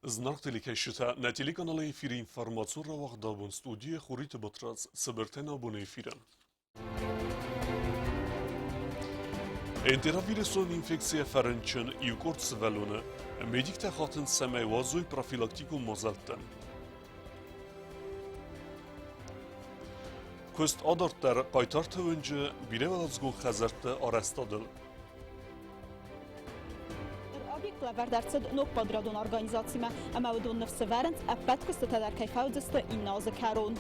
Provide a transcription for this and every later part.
Зынаргъ телекӕсджытӕ, нӕ телеканалы эфиры информацион рауагъдабон студийы Хуриты Батрадз цыбыртӕн абоны эфиры. Энтеровирусон инфекцийӕ фӕрынчын иу къорд сывӕллоны. Медиктӕ хатынц, цӕмӕй уадзой профилактикон мадзӕлттӕ. Куыст адарддӕр Хъайтарты уынджы бирӕуӕладзыгон хӕдзӕртты арӕзтадыл. Объект лӕвӕрд ӕрцыд ног подрядон организацимӕ ӕмӕ уыдон ныфс ӕвӕрынц, ӕппӕт куыстытӕ дӕр кӕй фӕуыдзысты иннӕ азы кӕрон.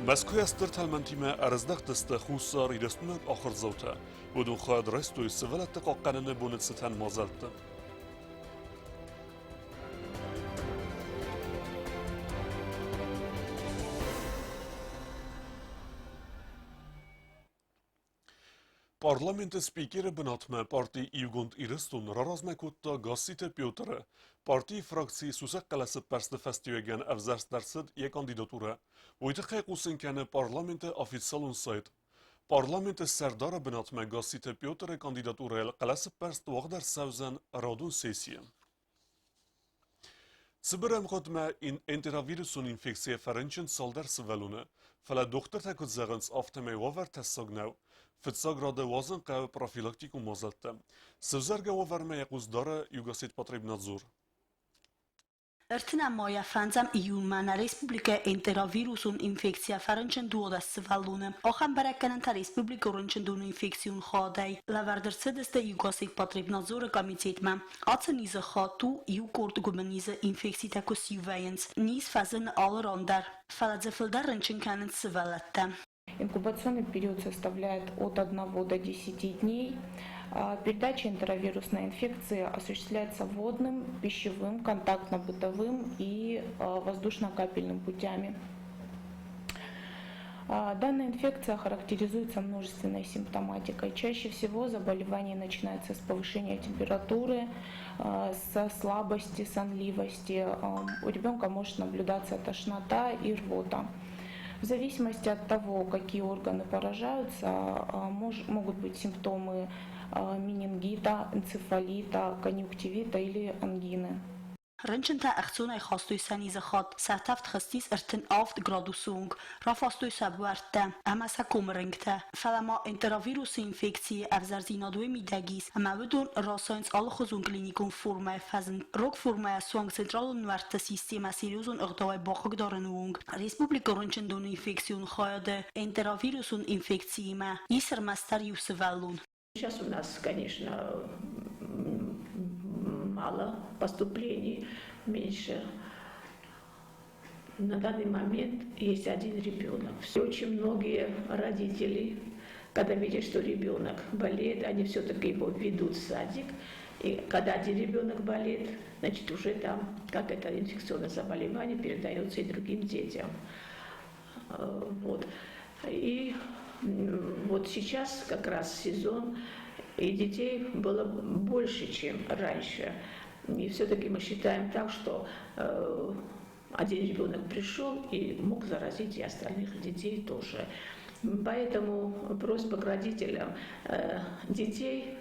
Мӕскуыйӕ стыр тӕлмӕнтимӕ ӕрыздӕхтысты Хуссар Ирыстонаг ахуырдзаутӕ. Уыдон хайад райстой сывӕллӕтты хъахъхъӕныны боны цытӕн мадзӕлтты. Парламенты спикеры бынатмӕ парти Иугонд Ирыстон раразмӕ кодта Гасситы Петры. Партийы фракцийы сусӕг хъӕлӕсӕппӕрсты фӕстиуӕгӕн ӕвзӕрст ӕрцыд йӕ кандидатурӕ. Уый тыххӕй хъусын кӕны парламенты официалон сайт. Парламенты сӕрдары бынатмӕ Гасситы Петры кандидатурӕйыл хъӕлӕсӕппӕрст уагъд ӕрцӕудзӕн радон сессийы. Цыбыр ӕмгъуыдмӕ энтеровирусон инфекцийӕ фӕрынчын цалдӕр сывӕллоны, фӕлӕ дохтыртӕ куыд зӕгъынц, афтӕмӕй уавӕр тӕссаг нӕу. Фыццаг рады уадзын хъӕуы профилактикон мадзӕлттӕ. Сывзӕргӕ уавӕрмӕ йӕ хъус дары Югосетпотребнадзор. 30 майӕ фӕндзӕм июнмӕ нӕ республикӕйы энтеровирусон инфекцийӕ фӕрынчын 12 сывӕллоны. Ахӕм бӕрӕггӕнӕнтӕ республикон рынчындоны инфекцион хайадӕй лӕвӕрд ӕрцыдысты Югосетпотребнадзоры комитетмӕ. Ацы низы хатт у иу къорд гуыбыннизы инфекцитӕ куы сиу вӕййынц. Низ фӕзыны алы ран дӕр, фӕлӕ дзы фылдӕр рынчын кӕнынц сывӕллӕттӕ. Инкубационный период составляет от 1 до 10 дней. Передача энтеровирусной инфекции осуществляется водным, пищевым, контактно-бытовым и воздушно-капельным путями. Данная инфекция характеризуется множественной симптоматикой. Чаще всего заболевание начинается с повышения температуры, со слабости, сонливости. У ребенка может наблюдаться тошнота и рвота. В зависимости от того, какие органы поражаются, могут быть симптомы менингита, энцефалита, конъюнктивита или ангины. Рынчынтӕ ӕхцонӕй хастой сӕ низыхатт, сӕ тӕвд хызтис 37 градусы онг, рафастой сӕ буӕрттӕ ӕмӕ сӕ комырынгтӕ. Фӕлӕ ма энтеровирусы инфекцийы ӕвзӕрдзинад уый мидӕг ис, ӕмӕ уыдон расайынц алыхуызон клиникон формӕйы фӕзынд. Рог формӕйӕ суанг централон нуӕртты системӕ серьезон ӕгъдауӕй бахъыгдарыны онг. Республикон рынчындоны инфекцион хайады энтеровирусон инфекциимӕ ис ӕрмӕстдӕр иу сывӕллон. Сейчас у нас, конечно, мало поступлений, меньше. На данный момент есть один ребенок. Очень многие родители, когда видят, что ребенок болеет, они все-таки его ведут в садик. И когда один ребенок болеет, значит, уже там, как это инфекционное заболевание, передается и другим детям. Вот. И вот сейчас как раз сезон, и детей было больше, чем раньше. И все-таки мы считаем так, что один ребенок пришел и мог заразить и остальных детей тоже. Поэтому просьба к родителям детей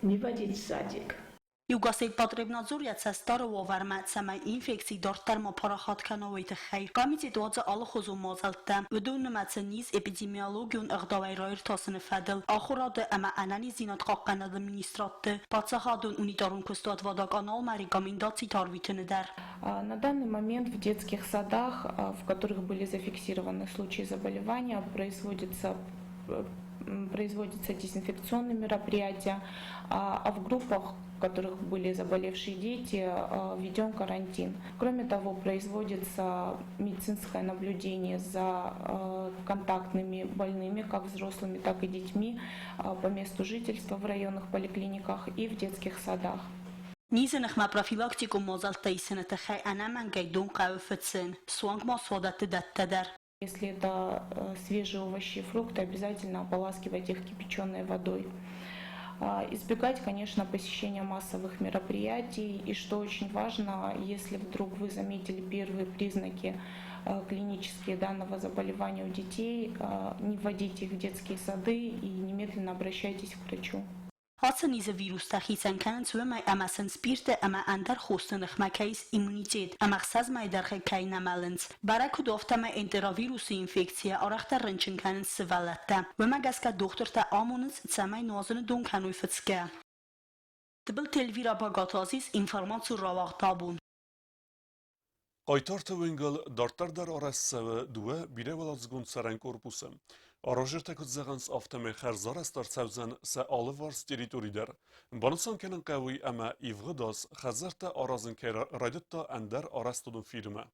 не водить в садик. Югосетпотребнадзор йӕ цӕст дары уавӕрмӕ, цӕмӕй инфекци дарддӕр ма парахат кӕна, уый тыххӕй. Комитет уадзы алыхуызон мадзӕлттӕ. Уыдон нымӕцы низ эпидемиологион ӕгъдауӕй раиртасыны фӕдыл Ахуырады ӕмӕ ӕнӕниздзинад хъахъхъӕныны министрадты, паддзахадон унитарон куыстуат Водоканал-мӕ рекомендацитӕ арвитыны дӕр. На данный момент в детских садах, в которых были зафиксированы случаи заболевания, производится производятся дезинфекционные мероприятия, а в группах, в которых были заболевшие дети, введен карантин. Кроме того, производится медицинское наблюдение за контактными больными, как взрослыми, так и детьми, по месту жительства в районных поликлиниках и в детских садах. Низы ныхмӕ профилактикон мадзӕлттӕ исыны тыххӕй ӕнӕмӕнгӕй дон хъӕуы фыцын, суанг ма суадӕтты дӕттӕ дӕр. Если это свежие овощи и фрукты, обязательно ополаскивать их кипяченой водой. Избегать, конечно, посещения массовых мероприятий. И что очень важно, если вдруг вы заметили первые признаки клинические данного заболевания у детей, не вводите их в детские сады и немедленно обращайтесь к врачу. Ацы низы вирустӕ хицӕн кӕнынц уымӕй, ӕмӕ сын спирты ӕмӕ ӕндӕр хосты ныхмӕ кӕй ис иммунитет ӕмӕ 6 мӕйы дӕргъы кӕй нӕ мӕлынц. Бӕрӕг куыд у, афтӕмӕй энтеровирусы инфекцийӕ арӕхдӕр рынчын кӕнынц сывӕллӕттӕ. Уымӕ гӕсгӕ дохтыртӕ амонынц, цӕмӕй нуазыны дон кӕной фыцгӕ. Тыбылты Эльвира Багаты Азиз информаци рауагъта абон. Хъайтарты уынгыл дарддӕр дӕр арӕзт цӕуы дыууӕ бирӕуӕладзыгон цӕрӕн корпусы. Аразджытӕ куыд зӕгъынц, афтӕмӕй хӕрзарӕзт ӕрцӕудзӕн сӕ алыварс территори дӕр. Банысан кӕнын хъӕуы ӕмӕ ивгъуыд аз хӕдзӕрттӕ аразын кӕй райдыдта ӕндӕр арӕзтадон фирмӕ.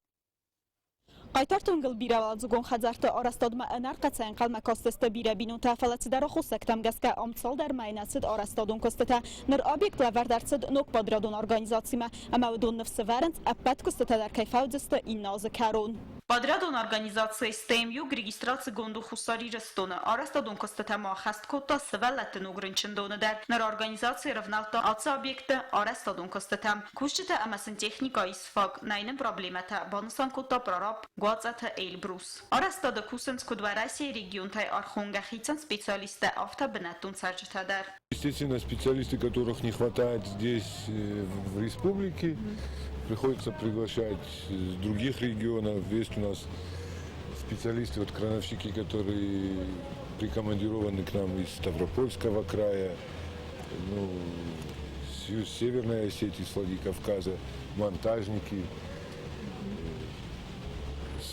Хъайтарты уынгыл бирӕуӕладзыгон хӕдзӕртты арӕзтадмӕ ӕнӕрхъӕцӕй ӕнхъӕлмӕ кастысты бирӕ бинонтӕ, фӕлӕ цыдӕр аххосӕгтӕм гӕсгӕ ам цалдӕр мӕйы нӕ цыд арӕзтадон куыстытӕ. Ныр объект лӕвӕрд ӕрцыд ног подрядон организацимӕ ӕмӕ уыдон ныфс ӕвӕрынц, ӕппӕт куыстытӕ дӕр кӕй фӕуыдзысты иннӕ азы кӕрон. Подрядон организацийы СТМЮ регистрацигонд у Хуссар Ирыстоны. Арӕзтадон куыстытӕ ма ӕххӕст кодта сывӕллӕтты ног рынчындоны дӕр. Ныр организаци ӕрӕвнӕлдта ацы объекты арӕзтадон куыстытӕм. Кусджытӕ ӕмӕ сын техникӕ ис фаг, нӕй нын проблемӕтӕ, банысан кодта прораб Гуацъӕты Эльбрус. Арӕзтады кусынц куыд Уӕрӕсейы регионтӕй ӕрхонгӕ хицӕн специалисттӕ, афтӕ бынӕттон цӕрджытӕ дӕр. Естественно, специалисты, которых не хватает здесь, в республике, приходится приглашать из других регионов. Есть у нас специалисты, вот крановщики, которые прикомандированы к нам из Ставропольского края, ну, с Северной Осетии, с Владикавказа, монтажники,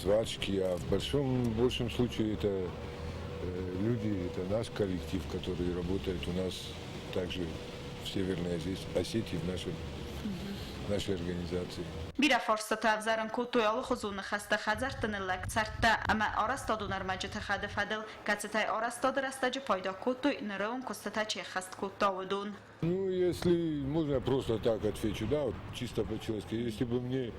сварщики, а в большом, большем случае это люди, это наш коллектив, который работает у нас также в Северной Осетии, в нашей организации. Бирӕ фарстатӕ ӕвзӕрын кодтой алыхуызон ныхӕстӕ хӕдзӕртты ныллӕг цӕрдтӕ ӕмӕ арӕзтадон ӕрмӕджыты хӕды фӕдыл, кӕцытӕй арӕзтады рӕстӕджы пайда кодтой, ныры онг куыстытӕ чи ӕххӕст кодта, уыдон. Ну, если можно, я просто так отвечу, да, вот чисто по-человечески. Если бы мне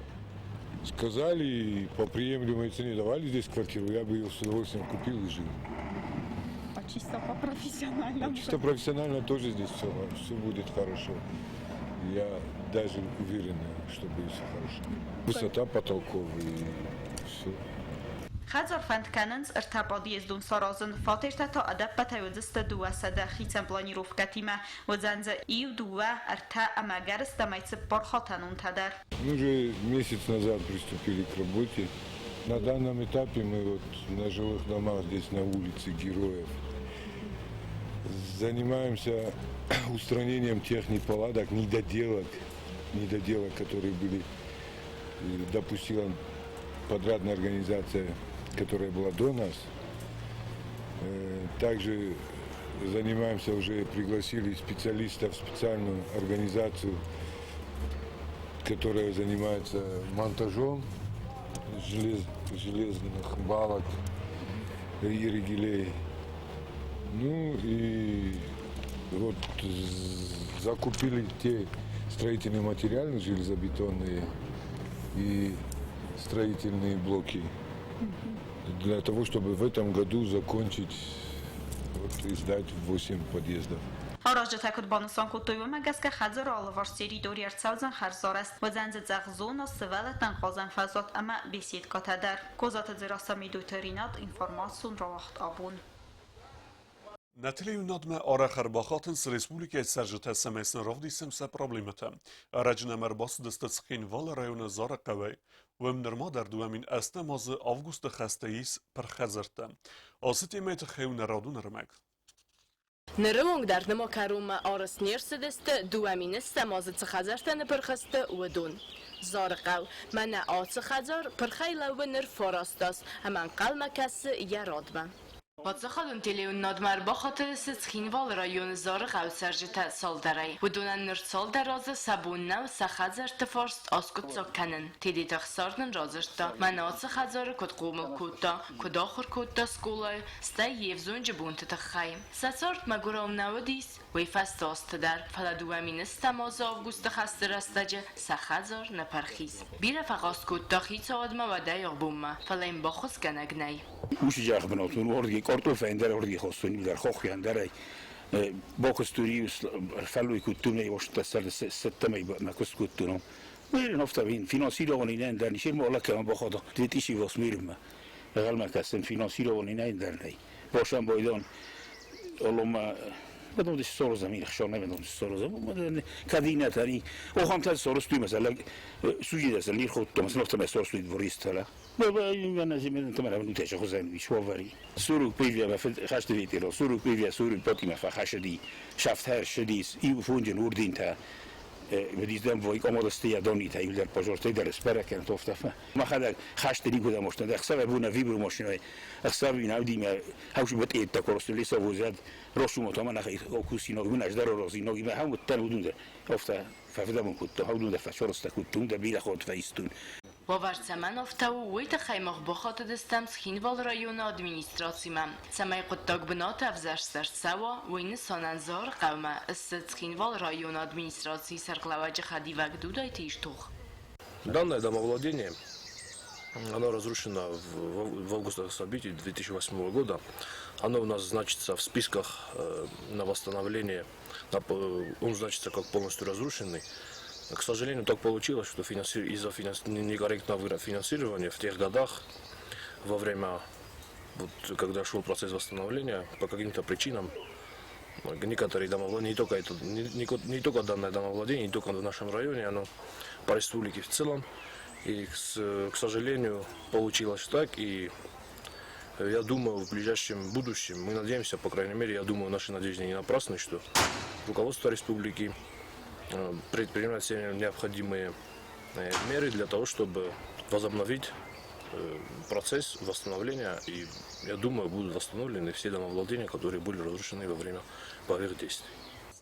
сказали и по приемлемой цене давали здесь квартиру, я бы ее с удовольствием купил и жил. А чисто по профессиональному? А чисто профессионально тоже здесь все будет хорошо. Я даже уверен, что будет все хорошо. Высота потолков и все. Хӕдзар фӕнд кӕнынц ӕртӕ подъездон саразын, фатертӕ та ӕдӕппӕтӕй уыдзысты 200 хицӕн планировкӕтимӕ. Уыдзӕн дзы иу, дыууӕ, ӕртӕ ӕмӕ ӕгӕрыстӕмӕй цыппар хатӕнонтӕ дӕр. Мы уже месяц назад приступили к работе. На данном этапе мы вот на жилых домах здесь на улице Героев занимаемся устранением тех неполадок, недоделок, которые были допустила подрядная организация, которая была до нас. Также занимаемся, уже пригласили специалистов, специальную организацию, которая занимается монтажом железных балок и ригелей. Ну и вот закупили те строительные материалы, железобетонные и строительные блоки, для того, чтобы в этом году закончить вот, и сдать 8 подъездов. Аразджытӕ куыд банысан кодтой, уымӕ гӕсгӕ хӕдзары алыварс территори ӕрцӕудзӕн хӕрзарӕзт, уыдзӕн дзы цъӕх зона, сывӕллӕттӕн хъазӕн фӕзуат ӕмӕ беседкӕтӕ дӕр. Козаты Дзерассӕ, Медойты Ринат, информацион рауагъд абон. Нӕ телеуынадмӕ арӕх ӕрбахатынц республикӕйы цӕрджытӕ, цӕмӕй сын равдисӕм сӕ проблемӕтӕ. Ӕрӕджы нӕм ӕрбацыдысты Цхинвалы районы Зары хъӕуӕй. Уым нырма дӕр 2008 азы августы хӕстӕ ис пырх хӕдзӕрттӕ. Ацы темӕйы тыххӕй у нӕ радон ӕрмӕг. Ныры онг дӕр нырма кӕронмӕ арӕзт не рцыдысты, 2008 азы цы хӕдзӕрттӕ ныпырх сты, уыдон. Зары хъӕу. Мӕнӕ ацы хӕдзар пырхӕй лӕууы ныр фараст аз ӕмӕ ӕнхъӕлмӕ кӕсы йӕ радмӕ. Паддзахадон телеуынынадмӕ ӕрбахатыдысты Цхинвалы районы Зары хъӕуы цӕрджытӕ цалдӕрӕй. Уыдонӕн ныр цалдӕр азы сӕ бон нӕу сӕ хӕдзӕртты фарст аскъуыддзаг кӕнын. Тедеты Ӕхсар нын радзырдта, мӕнӕ ацы хӕдзары куыд хъомыл кодта, куыд ахуыр кодта скъолайы, стӕй йе взонджы бонты тыххӕй. Сӕ цард мӕгуырау нӕ уыдис, уый фӕстӕ азты дӕр, фӕлӕ 2008 азы августы хӕсты рӕстӕджы сӕ хӕдзар ныппырх ис. Бирӕ фӕхъаст кодта хицауадмӕ уӕдӕй абонмӕ, фӕлӕ йын баххуысгӕнӕг нӕй. Уыцы бынатон уордги картоф ӕндӕр уордги хостон дӕр хохи ӕндӕрӕй бакуыстури фӕллой кодтон ӕй остта сӕттӕмӕй мӕ куыст кодтон. Финансирование ӕндӕр ничи ма лакӕм бахада. 2008-мӕ ӕнхъӕлмӕ кӕсӕм, финансирование ӕндӕр нӕй. Башан байдан олома بدون سورزم خشونه بدون سورزم كادينات هاني وخمسة سورستوي مثلا سوجي مثلا اللي خطو مثلا وقت ما سورستوي دفوريست لا انا زي ما انت ما نتاش خزان شوفري سورو بيفيا ما خشت فيتيرو سورو بيفيا سورو بوتي ما فخشدي شافتر شديس اي فونجن وردينتا بديزدم وای კომოდასტია დონითა იულერ პოჟორტე და რესპერაკენ თოფტაფა მახადა ხაშტერი გუდა მოშნა და ხსავე ბუნა ვიბრო მოშნა ხსავი ნავდი მე ჰაუში ბოტი და კოროსტელი სოვოზად როსუმო თომა ნახა ოკუსინო გუნაშ და როროზინო გიმა ჰაუ თან უდუნდა ოფტა ფაფდა მოკუტო ჰაუდუნდა ფაშოროსტა კუტუნდა ბირა ხოთ ფაისტუნ. Уавӕр цӕмӕн афтӕ у, уый тыххӕй мах бахатыдыстӕм Цхинвалы районы администрацимӕ. Цӕмӕй хъуыддаг бынаты ӕвзӕрст ӕрцӕуа, уый нысанӕн Зары хъӕумӕ ссыд Цхинвалы районы администрацийы сӕргълӕууӕджы хӕдивӕг Дудайты Иштух. Данное домовладение, оно разрушено в августе событий 2008 года. Оно у нас значится в списках на восстановление, он значится как полностью разрушенный. К сожалению, так получилось, что из-за некорректного финансирования в тех годах, во время, вот, когда шел процесс восстановления, по каким-то причинам, некоторые домовладения, не только, это, не, не, не только данное домовладение, не только в нашем районе, оно по республике в целом. И, к сожалению, получилось так. И я думаю, в ближайшем будущем, мы надеемся, по крайней мере, я думаю, наши надежды не напрасны, что руководство республики предпринимать все необходимые меры для того, чтобы возобновить процесс восстановления. И я думаю, будут восстановлены все домовладения, которые были разрушены во время боевых действий.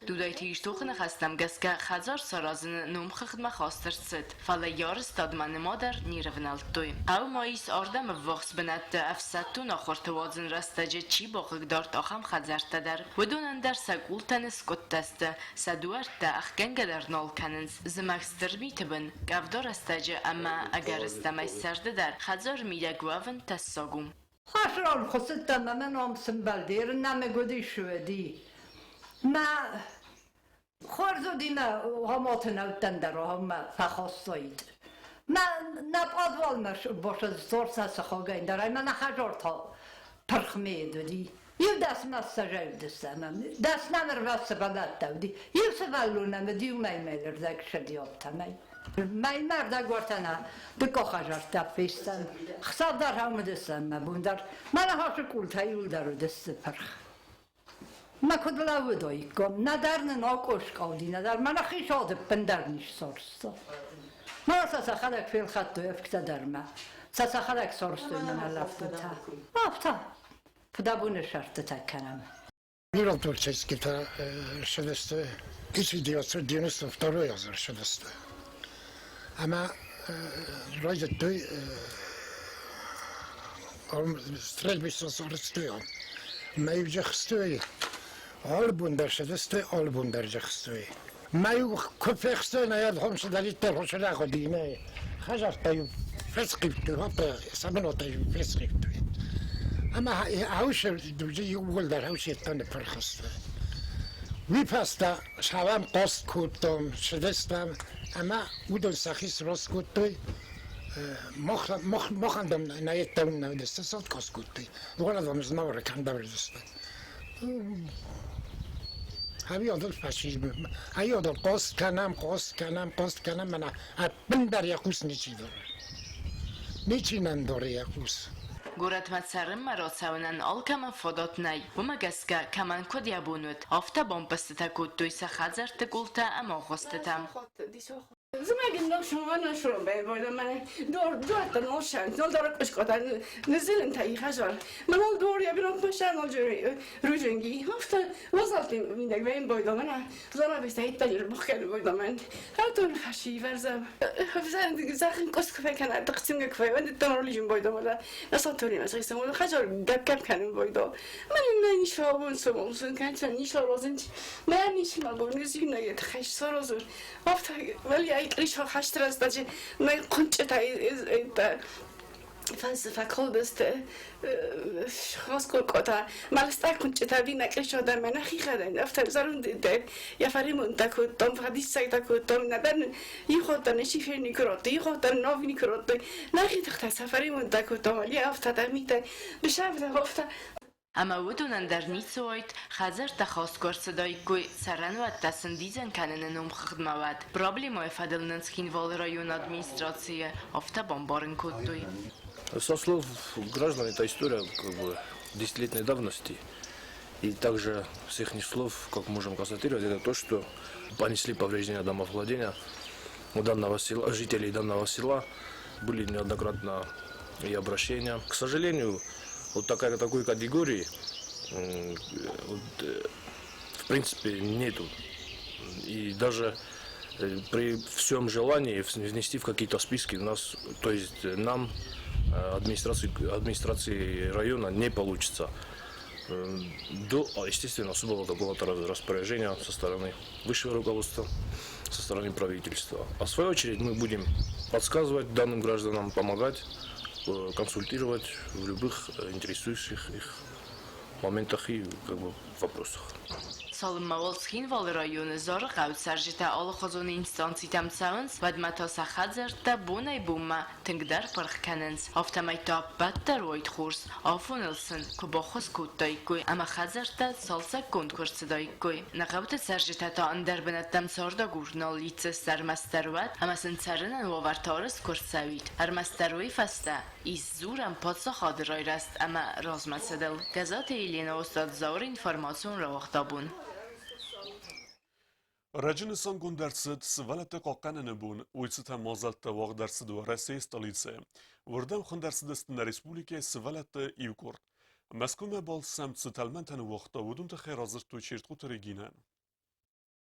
Дудайты Иштухы ныхӕстӕм гӕсгӕ хӕдзар саразыны номхыгъдмӕ хаст ӕрцыд, фӕлӕ йӕ арӕзтадмӕ нымад дӕр не рӕвнӕлдтой. Хъӕуы ма ис ардӕм ӕввахс бынӕтты ӕфсӕддон ахуырты уадзын рӕстӕджы чи бахъыгдард, ахӕм хӕдзӕрттӕ дӕр. Уыдонӕн дӕр сӕ къултӕ ныскъуыдтӕ сты, сӕ дуӕрттӕ ӕхгӕнгӕ дӕр нал кӕнынц. Зымӕг стыр миты бын, къӕвда рӕстӕджы ӕмӕ ӕгӕрыстӕмӕй сӕрды дӕр хӕдзары мидӕг уӕвын тӕссаг у. Хасрон хуыцыдтӕн ӕмӕ ном сымбӕлди, рыннӕмӕ гуыдисуӕди. Мӕ хорз уыди мӕ гъомоты нӕуттӕн дӕр гъоммӕ фӕхоссоид. Мӕ нӕ пъадвалмӕ босы зорца сыхогӕй дӕр ӕмӕ нӕ хӕзорта пырх мед уыди. Иу дӕсмӕ ссӕжӕвдыстӕм, дӕснӕм ӕрвӕссы бӕлӕттӕ уыди. Иу сывӕллон ӕмӕ иу мӕймӕлырдӕг сӕдиоптӕмӕй. Мӕймӕ ӕрдӕгуӕртӕ нӕ дыккохӕзӕрттӕ фестӕм. Хсӕв дӕр хӕумыдыстӕм мӕ бон дӕр. Мӕнӕ хасы къултӕ иуылдӕр уыдысты пырх. Мӕ куыд лӕууыдаиккам, нӕдӕр нын акъоскъауди, нӕдӕр мӕ нӕхи сады ӕппындӕр не ссардта. Мӕ сӕ сӕхӕдӕг фелхӕдтой ӕвгтӕ дӕр мӕ. Сӕ сӕхӕдӕг сарӕзтой мӕнӕ лӕппутӕ. Афтӕ фыдӕбоны сӕртытӕ кӕнӕм. Миротворческитӕ ссыдысты 1992 азы ссыдысты. Ӕмӕ райдыдтой стрельбище сарӕзтой. Мӕ иу хстой, алы бон дӕр ссыдысты, алы бон дӕр хстой. Мӕ иу куы фехстой, нӕ йӕ хомсыдӕриддӕр хуысыдӕхуыди, нӕ хӕдзӕрттӕ-иу фесхъиудтой, сӕ фесхъиудтой. Ӕмӕ хаусы дуджы иууылдӕр хаусеттӕ ныппырх сты. Уый фӕстӕ салам хъост кодтам, ссыдыстӕм ӕмӕ уыдон сӕхи срост кодтой, махӕн нӕ йеддӕм нӕ уыдысты, садкос кодтой. Уӕлӕдӕм знауыры кӕндӕвӕрдысты. Ӕви фашизм, ӕви хъост кӕнӕм, хъост кӕнӕм, хъост кӕнӕм, мӕнӕ ӕппындӕр йӕ хъус ничи дары. Ничи нӕм дары йӕ хъус. Горӕтмӕ цӕрынмӕ рацӕуынӕн алкӕмӕн фадат нӕй. Уымӕ гӕсгӕ, кӕмӕн куыд йӕ бон уыд, афтӕ бампъызтытӕ кодтой сӕ хӕдзӕртты къултӕ ӕмӕ агъуыстытӕ. Zumegin shona shrobe boida mane dor dor no shan no dor koshkota نزل انت خجر من دور يا بنات مشان روجنجي هفتا وصلت من دك بين بويدا من زرا بس تجر بخير بويدا من هاتون خشي فرزم فزان زاخن كوس كفاي كان تقسم كفاي وند التمر اللي جنب بويدا ولا نصاتوني ما سيسمو خجر جاب كاب كان بويدا من ما نشاو سو سو كان نشاو روزن ما نش ما بون نزينا يتخش صارزون هفتا ولی ای کریش خشترس داجي ما كنت تا فالسفة خاص kota malsta kunċita vina kresċoda mena xiħaden after zarun de ja farim ta kuttom fadissa ta kuttom nadan yiħotan xifirni krotti yiħotan novni krotti naħi taħta safarim ta kuttom li afta ta mita bixafta afta. Ӕмӕ уыдонӕн дӕр ницы уаид, хӕдзӕрттӕ хаст куы ӕрцыдаиккой, цӕрӕнуӕттӕ сӕндидзӕн кӕныны номхыгъдмӕ уӕд. Проблемӕйы фӕдыл нын Цхинвалы районы администрацийы афтӕ бамбарын кодтой. Со слов граждан, эта история как бы десятилетней давности. И также с их слов, как можем констатировать, это то, что понесли повреждения домовладения у данного села, жителей данного села. Были неоднократно и обращения. К сожалению, вот такой категории вот, в принципе нету. И даже при всем желании внести в какие-то списки нас, то есть нам, администрации района не получится. До, естественно, особого какого-то распоряжения со стороны высшего руководства, со стороны правительства. А в свою очередь мы будем подсказывать данным гражданам, помогать, консультировать в любых интересующих их моментах и как бы, вопросах. Цалынмӕ уал Цхинвалы районы Зары хъӕуы цӕрджытӕ алыхуызон инстанцитӕм цӕуынц, уӕдмӕ та сӕ хӕдзӕрттӕ бонӕй-бонмӕ тынгдӕр пырх кӕнынц. Афтӕмӕй та ӕппӕт дӕр уаид хорз, афоныл сын куы баххуыс кодтаиккой ӕмӕ хӕдзӕрттӕ цалцӕггонд куы ӕрцыдаиккой. Нӕ хъӕуты цӕрджытӕ та ӕндӕр бынӕттӕм цардагур нал лидзынц ӕрмӕстдӕр уӕд, ӕмӕ сын цӕрынӕн уавӕртӕ арӕзт куы ӕрцӕуид. Ӕрмӕстдӕр уый фӕстӕ ис дзурӕн паддзахады райрӕзт ӕмӕ размӕцыдыл. Гӕззаты Еленӕ Остъаты Зауыры информацион рауагъдабон. Раджы нысангонд ӕрцыд сывӕллӕтты хъахъхъӕныны бон, уый цытӕн мадзӕлттӕ уагъд ӕрцыд Уӕрӕсейы столицӕйы. Уырдӕм хуынд ӕрцыдысты нӕ республикӕйы сывӕллӕтты иу къорд. Мӕскуымӕ балц сӕм цы тӕлмӕнтӕ ныууагъта, уыдон тыххӕй радзырдтой Чертхъуты Регинӕ.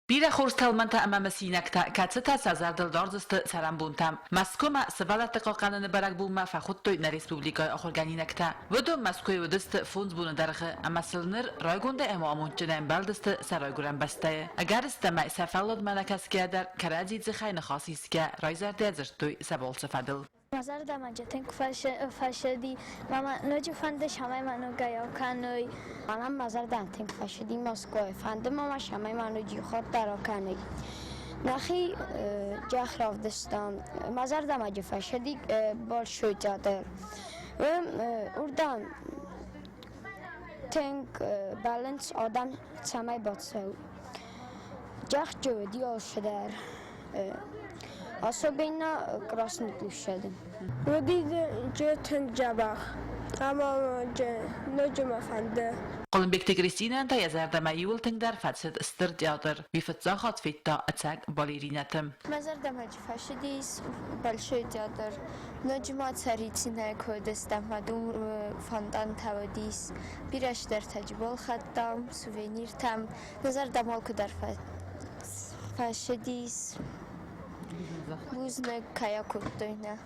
Бирӕ хорз тӕлмӕнтӕ ӕмӕ мысинӕгтӕ, кӕцытӕ сӕ зӕрдыл дардзысты цӕрӕнбонтӕм. Мӕскуымӕ сывӕллӕтты хъахъхъӕныны бӕрӕгбонмӕ фӕхуыдтой нӕ республикӕйы ахуыргӕнинӕгтӕ. Уыдон Мӕскуыйы уыдысты фондз боны дӕргъы ӕмӕ сыл ныр райгондӕй ӕмӕ амондджынӕй ӕмбӕлдысты сӕ райгуырӕн бӕстӕйы. Ӕгӕрыстӕмӕй, сӕ фӕлладмӕ нӕ кӕсгӕйӕ дӕр, кӕрӕдзи дзыхӕй ныхас исгӕ, райзӕрдӕйӕ дзырдтой сӕ балцы фӕдыл. Мӕ зӕрдӕмӕ тынг фӕцыди. Мӕ ноджы фӕнды, цӕмӕй мӕ ногӕй акӕной. Мӕнӕн мӕ зӕрдӕ тынг фӕцыди Москвайы. Фӕнды мӕ, цӕмӕй мӕ ноджы иу хатт дӕр акӕной. Нӕхи зӕхх равдыстам. Мӕ зӕрдӕмӕ фӕцыди Большой театр. Уырдӕм тынг бӕллынц адӕм, цӕмӕй бацӕуой. Зӕхджы уыди алцыдӕр. Особенно Красный площади. Уыди тынг дзӕбӕх ӕмӕ ноджы мӕ фӕнды. Хъуылымбегты Кристинӕйӕн та йӕ зӕрдӕмӕ иууыл тынгдӕр фӕцыд Стыр театр. Уый фыццаг хатт федта ӕцӕг балеринӕты. Мӕ зӕрдӕмӕ фӕцыдис Большой театр. Ноджы ма Царицынӕй куы уыдыстӕм, уӕд уым фонтантӕ уыдис. Бирӕ цыдӕртӕ балхӕдтам, сувениртӕм. Нӕ зӕрдӕмӕ алкуыдӕр фӕцыдис. Бузныг, кӕй акодтой нӕ.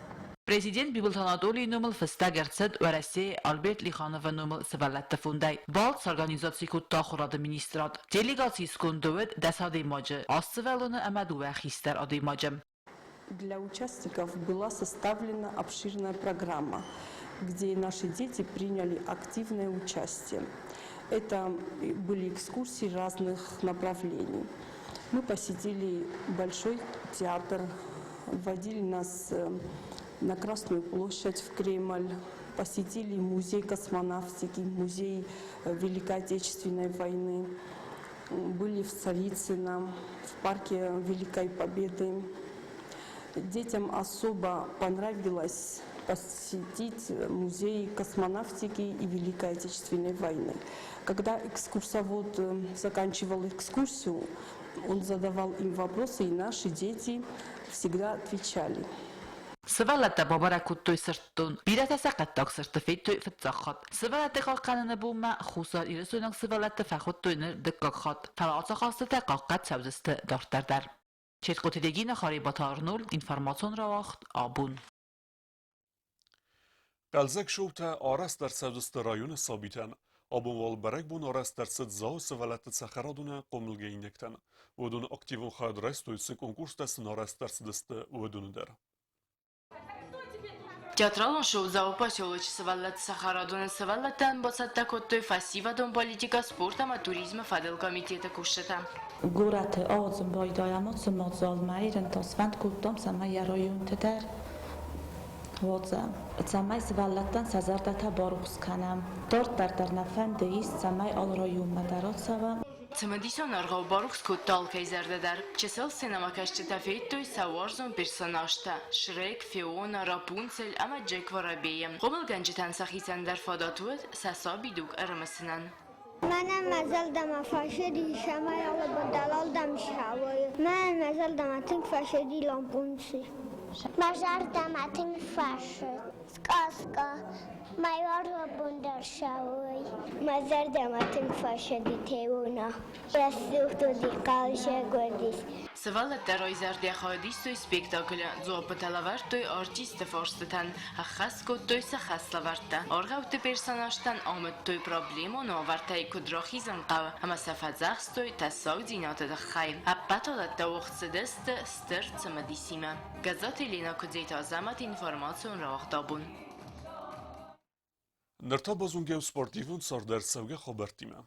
Президент Бибылты Анатолийы номыл фыстӕг ӕрцыд Уӕрӕсейы Альберт Лихановы номыл сывӕллӕтты фондӕй. Балц сорганизаци кодта ахуырады министрад. Делегацийы сконды уыд 10 адӕймаджы, аст сывӕллоны ӕмӕ дыууӕ хистӕр адӕймаджы. Для участников была составлена обширная программа, где наши дети приняли активное участие. Это были экскурсии разных направлений. Мы посетили Большой театр, водили нас на Красную площадь в Кремль, посетили музей космонавтики, музей Великой Отечественной войны, были в Царицыно, в парке Великой Победы. Детям особо понравилось посетить музей космонавтики и Великой Отечественной войны. Когда экскурсовод заканчивал экскурсию, он задавал им вопросы, и наши дети всегда отвечали. Сывӕллӕттӕ бабӕрӕг кодтой сырддон. Бирӕтӕ сӕ хъӕддаг сырдты федтой фыццаг хатт. Сывӕллӕтты хъахъхъӕныны бонмӕ Хуссар Ирыстойнаг сывӕллӕтты фӕхуыдтой ныр дыккаг хатт. Фӕлӕ ацы хӕстытӕ хъахъхъӕд цӕудзысты дарддӕр дӕр. Четкъоты Регина, Харебаты Арнольд, информацион рауагъд Абон. Хъӕлдзӕг шоутӕ арӕзт ӕрцӕудзысты районы сабитӕн. Абон уал бӕрӕгбон арӕзт ӕрцыд Дзауы сывӕллӕтты цӕхӕрадоны хъомылгӕнинӕгтӕн. Уыдон активон хайад райстой, цы конкурстӕ сын арӕзт ӕрцыдысты, уыдоны дӕр. Театралон шоу Дзауы поселочы сывӕллӕтты цӕхӕрадоны сывӕллӕттӕн бацӕттӕ кодтой фӕсивӕдон политикӕ, спорт ӕмӕ туризмы фӕдыл комитеты кусджытӕ. Горӕты ауадзын байдайӕм ацы мадзал. Мӕ ирӕн та сфӕнд кодтам, цӕмӕй йӕ районты дӕр. Уодзӕ, цӕмӕй сывӕллӕттӕн сӕ зӕрдӕтӕ барухс кӕнӕм. Дарддӕр дӕр нӕ фӕнды ис, цӕмӕй алы районмӕ дӕр ацӕуӕм. Цымыдисон аргъау барухс кодта алкӕй зӕрдӕ дӕр. Чысыл сценӕмӕкӕсджытӕ федтой сӕ уарзон персонажтӕ Шрек, Фиона, Рапунцель ӕмӕ Джек Воробейы. Хъомылгӕнджытӕн сӕхицӕн дӕр фадат уыд сӕ сабидуг ӕрымысынӕн. Мӕнӕн мӕ зӕрдӕмӕ фӕцыди, цӕмӕй алы бон дӕр ардӕм ссӕуой. Мӕнӕн мӕ зӕрдӕмӕ тынг фӕцыди лампунци. Мӕ зӕрдӕмӕ тынг фӕцыд сказка. Мӕ алы бон дӕр ссӕуой. Мӕ зӕрдӕмӕ тынг фӕцыди теуна. Рӕсугъд уыди, хъӕлдзӕг уыдис. Сывӕллӕттӕ райзӕрдӕ хайад истой спектаклы, дзуаппытӕ лӕвӕрдтой артистты фарстытӕн, ӕххӕст кодтой сӕ хӕслӕвӕрдтӕ. Аргъӕутты персонажтӕн амыдтой проблемон уавӕртӕй куыд рахизын хъӕуы ӕмӕ сӕ фӕдзӕхстой тӕссагдзинады тыххӕй. Ӕппӕт уыдӕттӕ уагъд цыдысты стыр цымыдисимӕ. Гӕззаты Еленӕ Куыдзеты Азӕмӕт информацион рауагъдабон. Ныр та базонгӕ спортивон цардӕрцӕугӕ хабӕрттимӕ.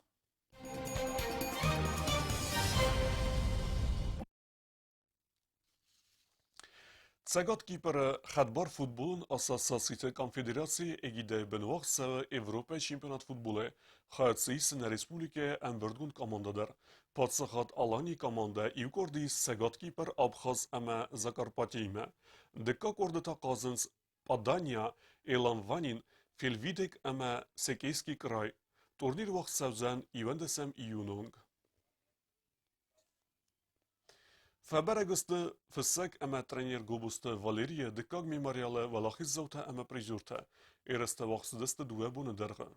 Цӕгат Кипры хӕдбар футболон ассоциациты конфедерацийы эгидӕйы бын уагъд цӕуы Европӕйы чемпионат футболӕй. Хайад дзы исы нӕ республикӕйы ӕмбырдгонд командӕ дӕр. Паддзахад Аланийы командӕ иу къорды ис Цӕгат Кипр, Абхаз ӕмӕ Закарпатьеимӕ. Дыккаг къорды та хъазынц Падания, Эланванин, Фельвидек ӕмӕ Секейский край. Турнир уагъд цӕудзӕн 11 июны онг. Фӕбӕрӕг сты фыссӕг ӕмӕ тренер Гобозты Валерийы дыккаг мемориалы уӕлахиздзаутӕ ӕмӕ призертӕ. Ерыстӕ уагъд цыдысты дыууӕ боны дӕргъы.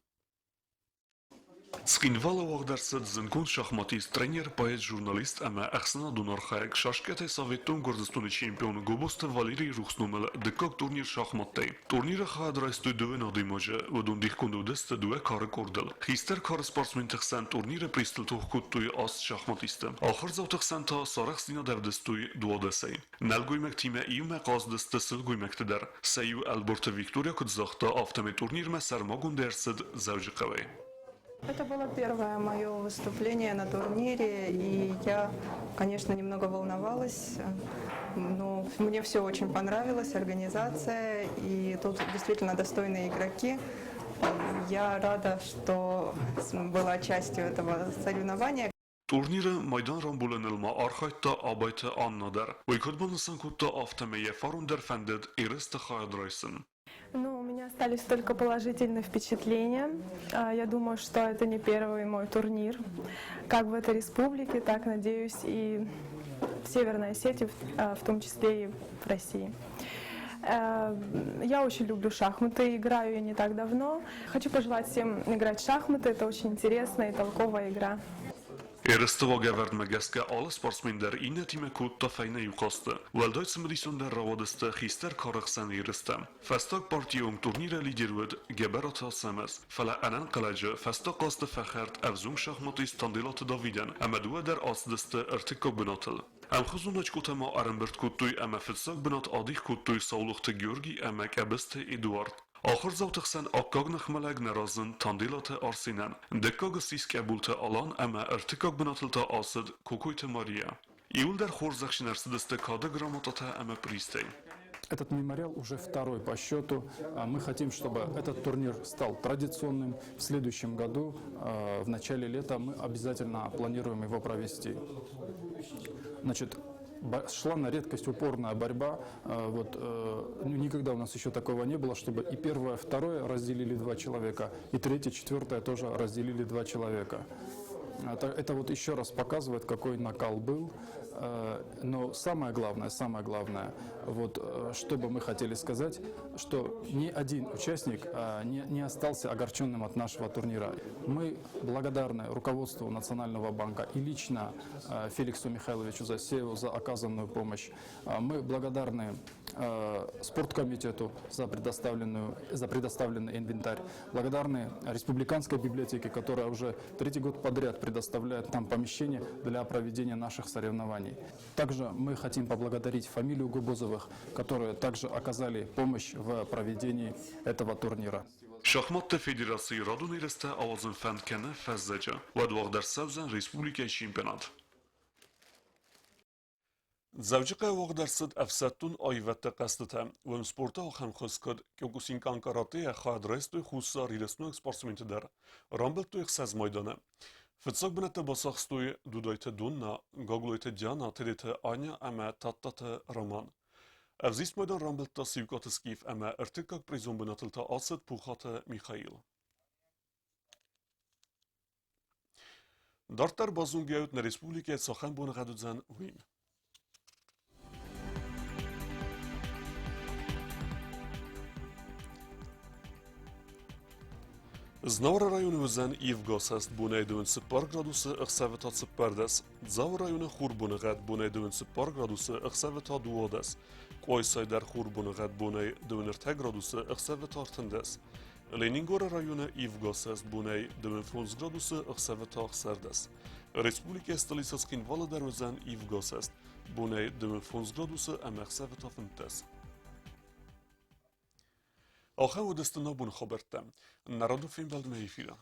Цхинвалы уагъд ӕрцыд зындгонд шахматист, тренер, поэт, журналист ӕмӕ ӕхсӕнадон архайӕг шашкӕтӕй Советон Гуырдзыстоны чемпион Гобозты Валерийы рухс номыл дыккаг турнир шахматтӕй. Турниры хайад райстой дыууын адӕймаджы, уыдон дихгонд уыдысты дыууӕ кары къордыл. Хистӕр кары спортсменты хсӕн турниры призтыл тох кодтой аст шахматисты. Ахуырдзауты хсӕн та сарӕхстдзинад ӕвдыстой дуадӕсӕй. Нӕлгоймӕгтимӕ иумӕ хъазыдысты сылгоймӕгты дӕр. Сӕ иу Ӕлборты Виктория куыд загъта, афтӕмӕй турнирмӕ сӕрмагонд ӕрцыд Дзӕуджыхъӕуӕй. Это было первое мое выступление на турнире, и я, конечно, немного волновалась, но мне все очень понравилось, организация, и тут действительно достойные игроки. Я рада, что была частью этого соревнования. Турниры майдан рамбулыныл ма архайдта Абайты Анна дӕр. Уый куыд банысан кодта, афтӕмӕй йӕ фарон дӕр фӕндыд ерысты хайад райсын. Ну, у меня остались только положительные впечатления. Я думаю, что это не первый мой турнир. Как в этой республике, так, надеюсь, и в Северной Осетии, в том числе и в России. Я очень люблю шахматы, играю я не так давно. Хочу пожелать всем играть в шахматы, это очень интересная и толковая игра. Ерысты уагӕвӕрдмӕ гӕсгӕ алы спортсмен дӕр иннӕтимӕ кодта фӕйнӕ иу хъазты. Уӕлдай цымыдисондӕр рауадысты хистӕр кары хсӕн ерыстӕ. Фӕстаг партийы турниры лидер уыд Гӕбӕраты Ацӕмӕз, фӕлӕ ӕнӕнхъӕлӕджы фӕстаг хъазты фӕхӕрд ӕвзонг шахматист Танделаты Давидӕн ӕмӕ дыууӕ дӕр ацыдысты ӕртыккаг бынатыл. Ӕмхуызон очкотӕ ма ӕрӕмбырд кодтой ӕмӕ фыццаг бынат адих кодтой Саулохты Георгий ӕмӕ Къӕбысты Эдуард. Ахуырдзауты хсӕн аккаг ныхмӕлӕг нӕ разынд Танделаты Арсенӕн. Дыккаг ссис Къӕбулты Алан ӕмӕ ӕртыккаг бынатыл та ацыд Кокойты Мария. Иуылдӕр хорзӕхджын ӕрцыдысты кады грамотатӕ ӕмӕ призтӕй. Этот мемориал уже второй по счету. Мы хотим, чтобы этот турнир стал традиционным. В следующем году, в начале лета, мы обязательно планируем его провести. Значит, шла на редкость упорная борьба. Вот, ну, никогда у нас еще такого не было, чтобы и первое, второе разделили два человека, и третье, четвертое тоже разделили два человека. Это вот еще раз показывает, какой накал был. Но самое главное, вот, что бы мы хотели сказать, что ни один участник не остался огорченным от нашего турнира. Мы благодарны руководству Национального банка и лично Феликсу Михайловичу Засееву за оказанную помощь. Мы благодарны спорткомитету за предоставленный инвентарь. Благодарны Республиканской библиотеке, которая уже третий год подряд предоставляет нам помещение для проведения наших соревнований. Также мы хотим поблагодарить фамилию Губозовых, которые также оказали помощь в проведении этого турнира. Шахматты федерацийы радон ерыстӕ ауадзын фӕнд кӕны фӕззӕджы. Уӕд уагъд ӕрцӕудзӕн республикӕйы чемпионат. Дзӕуджыхъӕуы уагъд ӕрцыд ӕфсӕддон аивӕдты хъӕзтытӕ. Уым спорты ахӕм хуыз куыд Кёкусинкан каратейӕ хайад райстой Хуссар Ирыстойнаг спортсменты дӕр. Рамбылдтой ӕхсӕз майданы. Фыццаг бынӕттӕ бацахстой Дудайты Донна, Гаглойты Диана, Тедеты Аня ӕмӕ Тадтаты Роман. Ӕвзист майдан рамбылдта Сиукъаты Скиф ӕмӕ ӕртыккаг призон бынатыл та ацыд Пухаты Михаил. Дарддӕр базонгӕ нӕ республикӕйы цахӕм боныгъӕд уыдзӕн, уый. Знауыры районы уыдзӕн ивгӕ сӕст бонӕй 24 градусы, ӕхсӕвы та 14. Дзауы районы хур боныгъӕд бонӕй 24 градусы, ӕхсӕвы та 12. Къуайсайы дӕр хур боныгъӕд бонӕй 23 градусы, ӕхсӕвы та 13. Ленингоры районы ивгӕ сӕст бонӕй 25 градусы, ӕхсӕвы та 16. Республикӕйы столицӕ Цхинвалы дӕр уыдзӕн ивгӕ сӕст бонӕй 25 градусы ӕмӕ ӕхсӕвы та 15. Ахӕм уыдысты нӕ боны хабӕрттӕ. Нӕ радон фембӕлдмӕ эфиры.